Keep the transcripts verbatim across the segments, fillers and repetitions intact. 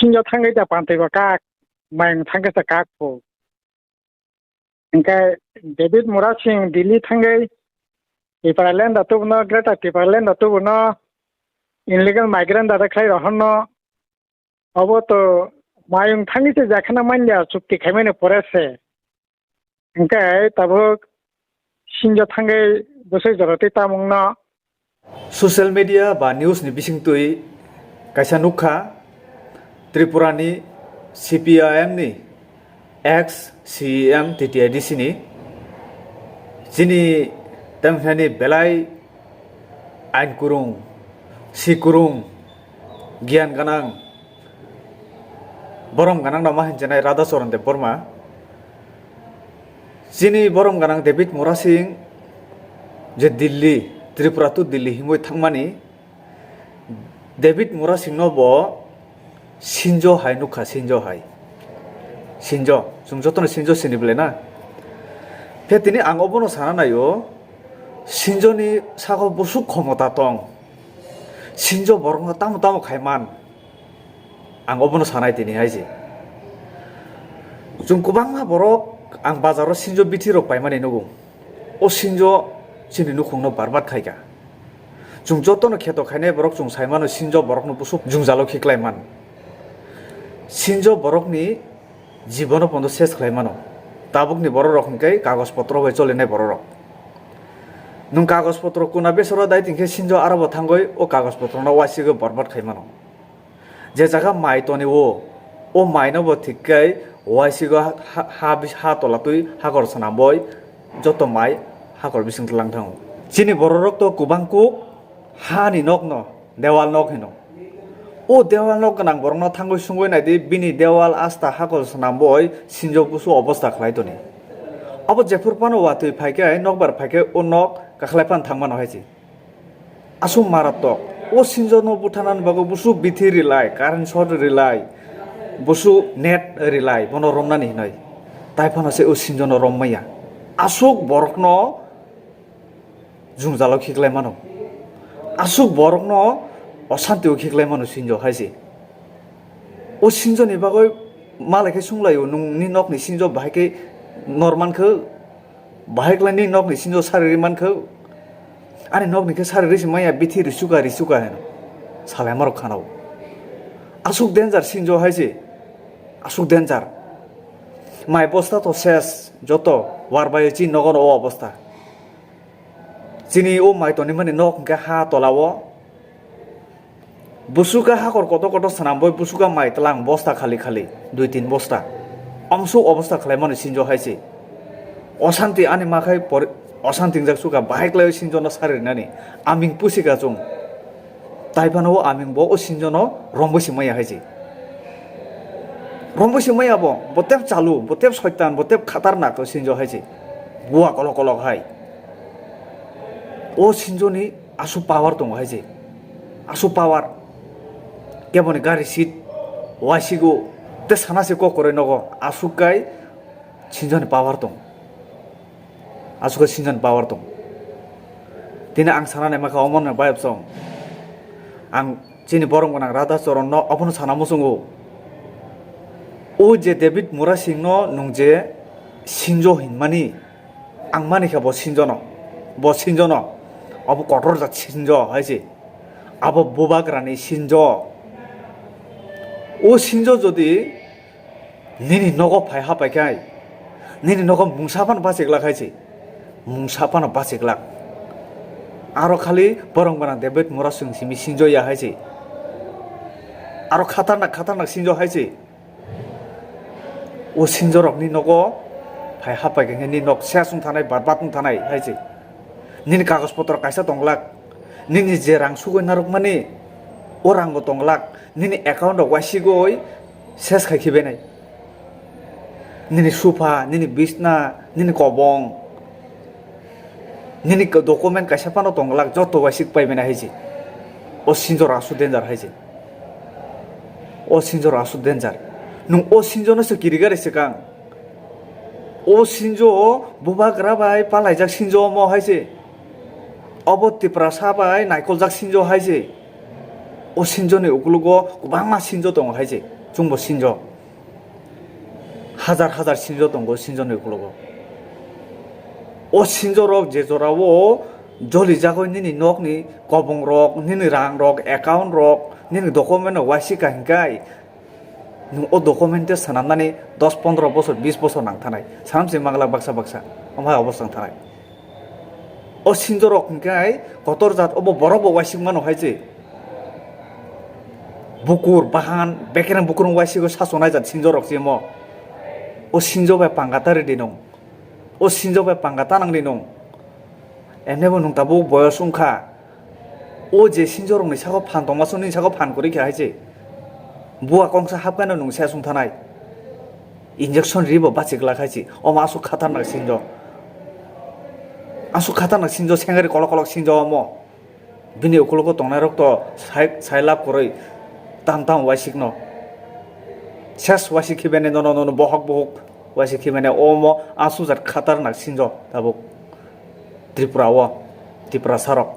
Sinjo thangwi da pantwi bo kak, mayung thangkhe sa kak phu. Hingkhe David Murasing Delhi thangwi Tipraland da tubuno, Greater Tipraland da tubuno, illegal migrant da khlai rohorno. Obo to mayung thangwi se jakhana manya chukti khaimani pore se. Hingkhe tabuk sinjo thangwi bwsai joroti tamungno. Social media ba news ni bisingtwi kaisa nukha, Tripura ni C P I M ni ex C E M T T I D C ni chini tamhinani belai ain kurung, si kurung, giyan ganang, borom ganang no ma hinjanai Radha Charan Debbarma. Chini borom ganang David Murasing je Delhi, Tripura to Delhi himwi thangmani, David Murasing no bo sinjo hai nukha, sinjo hai. Sinjo, chwng jotono sinjo sini bwle na. Khe tini ang obono sana naio, sinjoni saka busuk khomota tong. Sinjo borokno tamo tamo khai man. Ang obono sanai tini hai se. Chwng kwbangma borok ang bazaro sinjo bithi rok paimani nugo. O sinjo chini nukhungno barbat khaika. Chwng jotono kheto khainai borok chwng sai mano sinjo borokno busuk jwngjalo khiklai man. Sinjo borokni jibono pondo ses khlai mano. Tabukni borok rok hwnkhe kagoj potro bai cholinai borok rok. Nwng kagoj potro kuna besoro dai tongkhe sinjo aro bo thangwi o kagoj potrono waisigo borbat khai mano. Je jaga mai toni o, o mai no bo thik khe waisigo ha, ha, ha, ha tola twi hakor swnam boi joto mai hakor bising tlang thango. Chini borok rok to kwbang kuk ha ni nok no dewal nok hino. O dewal nok gwnang borok no thangwi sungwi nai di, bini dewal asta hakor swnam boi sinjo busu obosta khlai toni. Abo jephur phano watwi phai khe nokbar phai khe o nok kakhlai phano thang mano hai se. Aswk maratok. O sinjo no buthanani bagwi busu bithi rilai, current short rilai, busu net rilai, bono romnani hinoi. Tai phano se o sinjo no rom maya. Aswk borok no jwngjalo khiklai mano. Aswk borok no osanti o khiklai mano sinjo hai se. O sinjo ni bagwi malai khe sunglaio, nwng ni nok ni sinjo bahai khe nor man khe. Bahai khlai ni nok ni sinjo sari ri man kho. Ani nok ni khe sari ri si maya bithi ri suka ri suka heno. Salai marok khana o. Aswk danger sinjo hai se. Aswk danger. Mai bosta to ses joto war bai chi nogo no o obosta. Chini o mai toni mani nok hwnkhe ha tola o. Busuka hakor kotor kotor swnam boi busuka mai tlang bosta khali khali dui tin bosta. Omsuk obosta khlai mani sinjo hai se. Osanti ani makhai por-, osanti wngjak suka bahai klai sinjo no sari rinani. Aming pusika chung. Tai phano o aming bo o sinjo no rombo si maya hai se. Rombo si maya bo, bo tep chalu, bo tep soitan, bo tep khatarnak o sinjo hai se. Bua kolok kolok hai. O sinjo ni aswk power tongo hai se. Aswk power. Keboni gari seat waisigo. Te sana se kok kwrwi nogo. Aswk kai sinjoni power tong. Aswk kai sinjoni power tong. Tini ang sana naima kha omo no bayap song. Ang chini borom gwnang Radha Charan no obono sana muchungo. O je David Murasing no nwng je sinjo hinmani. Ang mani kha bo sinjono, bo sinjono, abo kotor jat sinjo hai se, abo bubagrani sinjo. O sinjo jodi nini nogo phai hapai khai, nini nogo mungsa phano bachiklak hai se, mungsa phano bachiklak. Aro khali borong gwnang David Murasing simi sinjo ya hai se, aro khatarnak khatarnak sinjo hai se. O sinjorokni nogo phai hapai khe nini nok ses wng thanai, barbat wng thanai hai se. Nini kagoj potro kaisa tong glak, nini je rang sugui narwkmani, o rangbo tong glak, nini account rok waisigwi ses khai khibainai. Nini supha, nini bisna, nini kobong, nini document kaisa phano tong glak, joto waisik paibainai hai se. O sinjor aswk danger hai se. O sinjo rok aswk danger. Nwng o sinjo no se kirigari swkang. O sinjo o bubagra bai palaijak sinjo omo hai se. Obo Tiprasa bai naikoljak sinjo hai se. O sinjo ni ukulugo kwbangma sinjo tongo hai se. Chwngbo sinjo. Hajar hajar sinjo tongo, sinjoni ukulogo. O sinjorok je jorao jolijagoi nini nokni kobongrok, nini rangrok, account rok, nini document rok waisika hinkai, nwng o document tei swnamnani dos pondro bosor, bis bosor nangthanai. Sanamse manglak baksa baksa, omo hai obosta wngthanai. O sinjorok hinkai kotor jat, obo borok bo waisik mano hai se. Bukur, bahan, bekereng bukurung waisigo sasonai jat sinjorok se omo. O sinjo bai panga ta ridi nung. O sinjo bai panga ta nang di nung. Emne bo nung tabuk boyos wngkha. O je sinjorokni sako phan tongma song nini sako phan kwrwi kha hai se. Bua kongsa hapkano nung se asung thanai. Injection ribo bachik la khai se. Omo aswk khatarnak sinjo. Aswk khatarnak sinjo, sengari kolok kolok sinjo omo. Bini ukologo tongnairok to sai, sai lab kwrwi tam tam waisikno. Ses waisik khibene nono nono bohok bohok waisik khibene omo aswk jat khatarnak sinjo tabuk Tripura o, Tiprasa rok.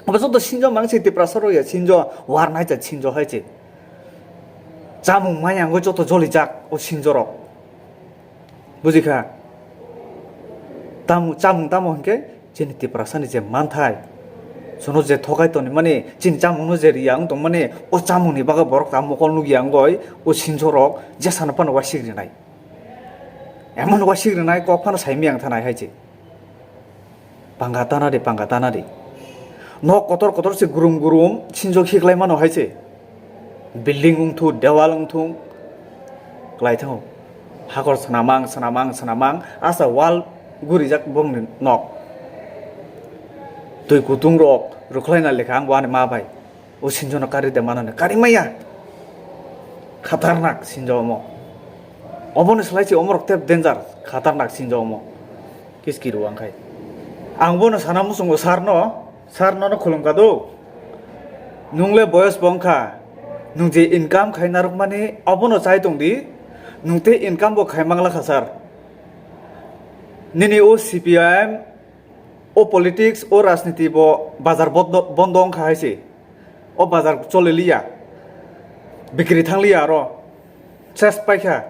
Obo joto sinjo mang se Tiprasa rok ya sinjo war nai jat sinjo hai se. Chamung maya wngwi joto jolijak o sinjorok. Bujikha? Tamo, chamung tamo hinkhe chini Tiprasani je manthai, chwngno je thokai toni mani, chini chamungno je riya wng tong mani, o chamungni bagwi borok ta mokol nukya wngwi o sinjorok jesano phano wasik rinai. Emon wasik rinai kok phano saimaya wng thanai hai se. Panga tana di, panga tana di. Nok kotor kotor se gurum gurum sinjo khiklai mano hai se. Building wngthu, dewal wngthu, klai thango. Hakor swnamang, swnamang, swnamang, asa wall gurijak bongni nok. Twi kutung rok rwkhlaina lekha ang bo ani ma bai. O sinjono kari de manani, kari maya. Khatarnak sinjo omo. Oboni slai se omorok tep danger, khatarnak sinjo omo. Kiski rw ang khai. Ang bono sana muchungo sir no, sir nono khulum kha do. Nung le boyos bo wngkha. Nung je income khai narwkmani obono chai tong di. Nung tei income bo khai mangla kha sir. Nini o C P I M, o politics, o rajniti bo bazar bondo, bondo wngkha hai se. O bazar choli liya. Bikri thang liya aro. Ses paikha.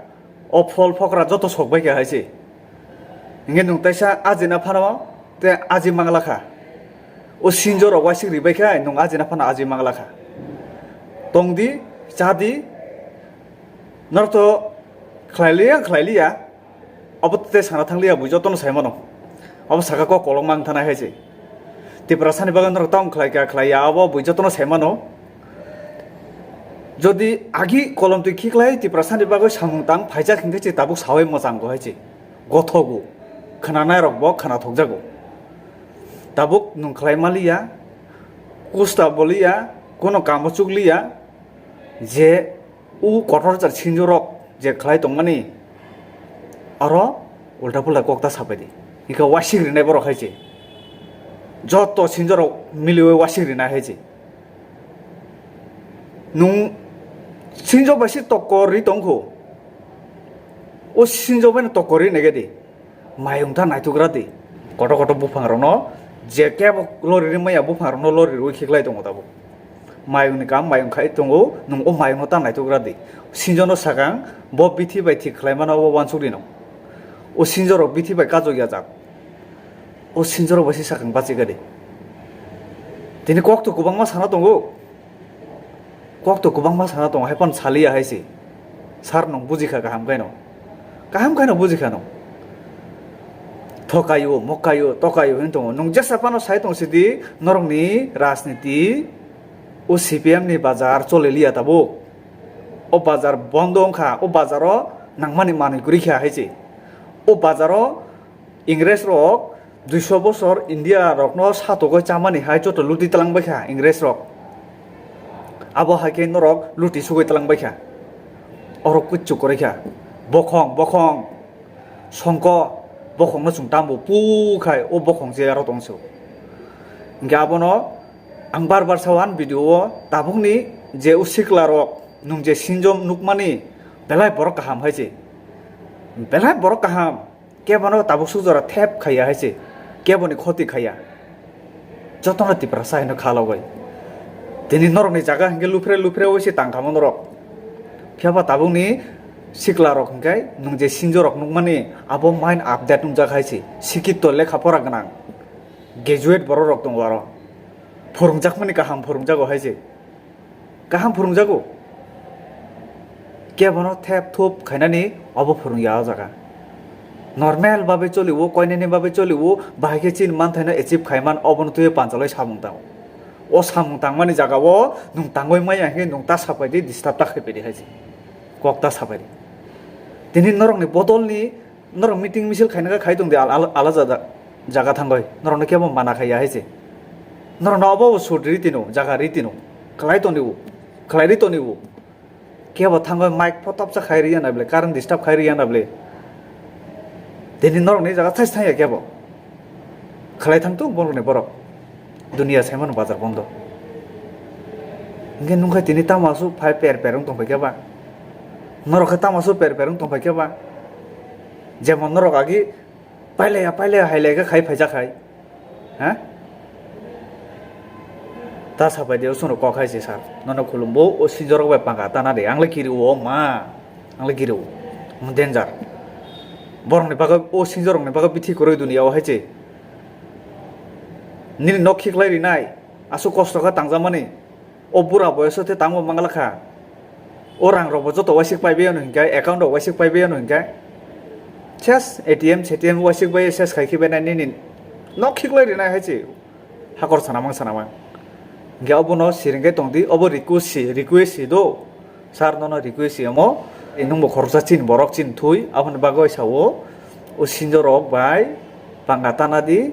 O phol phokra joto sok baikha hai se. Hinkhe nwng taisa ajina phano te aji mangla kha. O sinjo rok waisik ri baikha, nwng ajina phano aji mangla kha. Tong di, cha di, norok to khlai liya, khlai liya. Obo tei sana thang liya, bui jotono sai mano. Obo saka kok kolokma wng thana hai se. Tiprasani bagwi norok tamo khlai kha, khlai ya, obo bui jotono sai mano. Jodi agi kolom twi khiklai Tiprasani bagwi samung tang phaijak hinkhe se tabuk sawi mwchang go hai se. Gothogo. Khwnanai rok bo khwnathokjago. Tabuk nwng khlai ma liya, kusta bo liya, kuno kamo chuk liya, je o kotor jat sinjorok je khlai tongmani, aro ulta pulta kok ta sapai di. Hingke wasik rinai borok hai se. Joto sinjorok miliwi wasik rinai hai se. Nwng sinjok bai se tokko ri tongkho. O sinjok bai no tokko ri nege di. Mayung ta naithugra di. Koto koto buphang rokno je kebo lori ri maya buphang rokno lori rwi khiklai tongo tabuk. Mayung ni kam mayung khai tongo, nwng o mayung no ta naithugra di. Sinjo no sakang bo bithi bai thik khlai mano obo wansuk di no. O sinjo rok bithi bai kajok ya jak. O sinjo rok bai se sakang bachika di. Tini kok to kwbangma sana tongo. Kok to kwbangma sana tongo, hai phano saliya hai se. Sir nwng bujikha kaham khaino. Kaham khaino bujikha nwng. Thokayo, mokayo, tokayo hwn tongo. Nwng jesa phano sai tong sidi norokni rajniti o C P M ni bazar chole liya tabuk. O bazar bondo wngkha, o bazaro nangmani manwi kwrwi kha hai se. O bazaro Ingres rok duiso bosor India rokno satogoi chamani hai joto luti twlang baikha Ingres rok. Abo hai khe norok luti sugoi twlang baikha. Oro kuchuk kwrwi kha. Bokhong, bokhong, songko, bokhongno chwng tambo pu khai o bokhong je aro tong se. Hingke abono ang bar bar sao ani video o tabukni je o sikla rok nwng je sinjom nukmani belai borok kaham hai se. Belai borok kaham. Kebono tabuk suk jora thep khaiya hai se, keboni khoti khaiya. Jotono Tiprasa hino kha logoi. Tini norokni jaga hingke lupre lupre oi se tang kha mo norok. Phiya ba tabukni sikla rok hwnkhe nwng je sinjo rok nukmani abo mind update wngjak hai se. Sikito lekha pora gwnang. Graduate borok rok tongo aro. Phwrwngjakmani kaham phwrwngjago hai se. Kaham phwrwngjago. Kebono thep thup khainani obo phwrwngya o jaga. Normal babe choliwo, koinene babe choliwo, bahai khe chini manthaino achieve khaiman obono twiwi panchaloi samung tango. O samung tangmani jagao nwng tangwi maya hwnkhe nwng ta sapaidi, disturb ta khaipaidi hai se. Kok ta sapaidi. Tini norokni bodolni norok meeting misil khaina kha khai tongdi al-, al-, ala jada jaga thangoi. Norokno kebo mana khaiya hai se. Norokno obo sut ri tino, jaga ri tino. Khlai toniwo, khlai ri toniwo. Kebo thangoi mic photopsa khai riya na bwle, current disturb khai riya na bwle. Tini norokni jaga thais thangya kebo. Khlai thang tung borokni borok. Dunia saimano bazar bondo. Hingke nungkha tini tamo asuk phai per per wng tongphai khe ba? Norok khe tamo asuk per per wng tongphai khe ba? Jemon norok agi pailaya, pailaya, hailaya khe khai phaijak hai. Ha? Ta sapai de, o chwngno kok hai se sir. Nono khulumbo, o sinjorok bai panga tana de. Ang le kiri o ma. Ang le kiri o. Danger. Borokni bagwi, o sinjorokni bagwi bithi kwrwi dunia o hai se. Nini nok khiklai rinai. Aswk kosto khe tangjakmani. O bura boyoso tei tangbo mangla kha. O rang rokbo joto waisik paibai ano hinkhe, account rok waisik paibai ano hinkhe. Ses A T M, S A T M waisik bai ses khai khibai nai nini nok khiklai rinai hai se. Hakor sanamang sanamang. Hinkhe obono siringkhe tongdi, obo request si, request si do. Sir nono request si omo. Nwngbo khoroksa chini borok chini thui, aboni bagwi sao. O sinjorok bai panga tana di,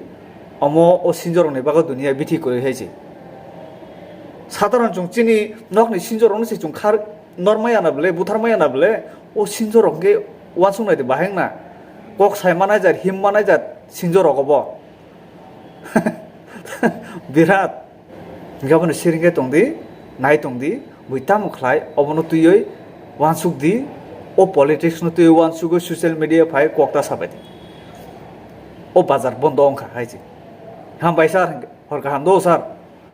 omo o sinjorokni bagwi dunia bithi kwrwi hai se. Sadharon chwng chini nokni sinjorokno se chwng khar nor maya na bwle, buthar maya na bwle, o sinjorok hwnkhe uansuk nai di bahai wngna. Kok sai manai jat, him manai jat sinjorok obo. Birat. Hingke abono siringke tongdi, nai tongdi, bui tamo khlai, obono twiwi uansuk di, o politics no twiwi uansugwi social media phai kok ta sabai di. O bazar bondo wngkha hai se. Hambai sir, hor kaham do sir.